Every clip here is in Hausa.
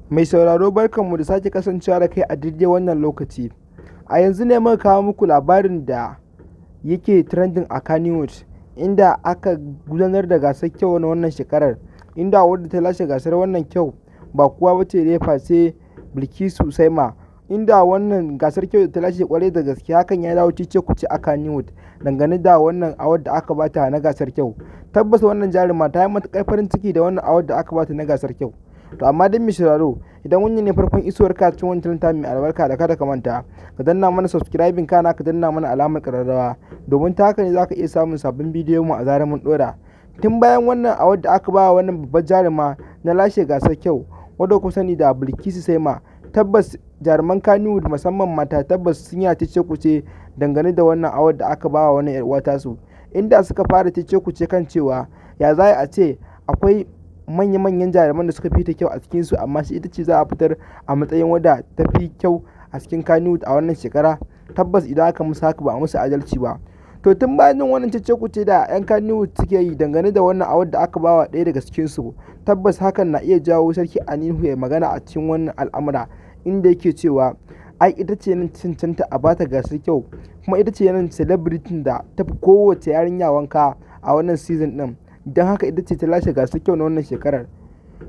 Mai sauraro, barkanmu da sake kasancewa da kai a daidai wannan lokaci. A yanzu ne muka kawo muku labarin da yake trending a Kannywood, inda aka gudanar da gasar kyau na wannan shekarar, inda wadda ta lashe gasar wannan kyau ba kowa ba ce dai face Bilkisu Saima, inda wannan gasar kyau da ta lashe, kwarai da gaske hakan ya dawo cece-kuce a Kannywood dangane da wannan award da aka bata na gasar kyau. Tabbas wannan jaruma ta yi matuƙar farin ciki da wannan award da aka bata na gasar kyau. To amma dai mai sauraro, idan wannan ne farkon isowar ka cikin wannan channel mai albarka, da kada ka manta ka danna mana subscribing, kana ka danna mana alamar ƙararrawa, domin ta haka ne za ka iya samun sabbin bidiyon mu a zarar mun ɗora. Tun bayan wannan award da aka ba wannan babbar jaruma na lashe gasar kyau, wadda ku sani da Bilkisu Saima, tabbas jaruman Kannywood, musamman mata, tabbas sun yi cece-kuce dangane da wannan award da aka ba wa wannan 'yar uwa tasu, inda suka fara cece-kuce kan cewa ya za a ce akwai manya-manyan jaruman da suka fi ta kyau a cikinsu, amma shi ita ce za a fitar a matsayin wadda ta fi kyau a cikin Kannywood a wannan shekara. Tabbas idan aka musu haka, ba a musu adalci ba. To tun bayan wannan cece-kuce da 'yan Kannywood suke yi dangane da wannan award da aka bawa ɗaya daga cikinsu, tabbas hakan na iya jawo Sarki Ali Nuhu ya magana a cikin wannan al'amura, inda yake cewa ai ita ce nan cancanta a bata gasar kyau, kuma ita ce nan celebrity da ta fi kowace yarinya wanka a wannan season ɗin, don haka ita ce ta lashe gasar kyau na wannan shekarar.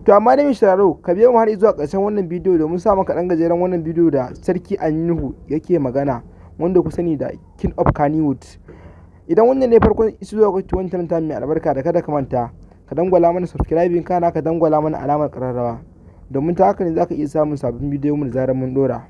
To amma dai mai sauraro, ka biyo mu har zuwa ƙarshen wannan bidiyo domin sa maka ɗan gajeren wannan bidiyo da Sarki Ali Nuhu yake magana, wanda ku sani da King of Kannywood. Idan wannan ne farkon zuwa wannan channel mai albarka, da kada ka manta ka dangwala mana subscribing, kana ka dangwala mana alamar ƙararrawa, domin ta haka ne za ka iya samun sabbin bidiyon mu da zarar mun ɗora.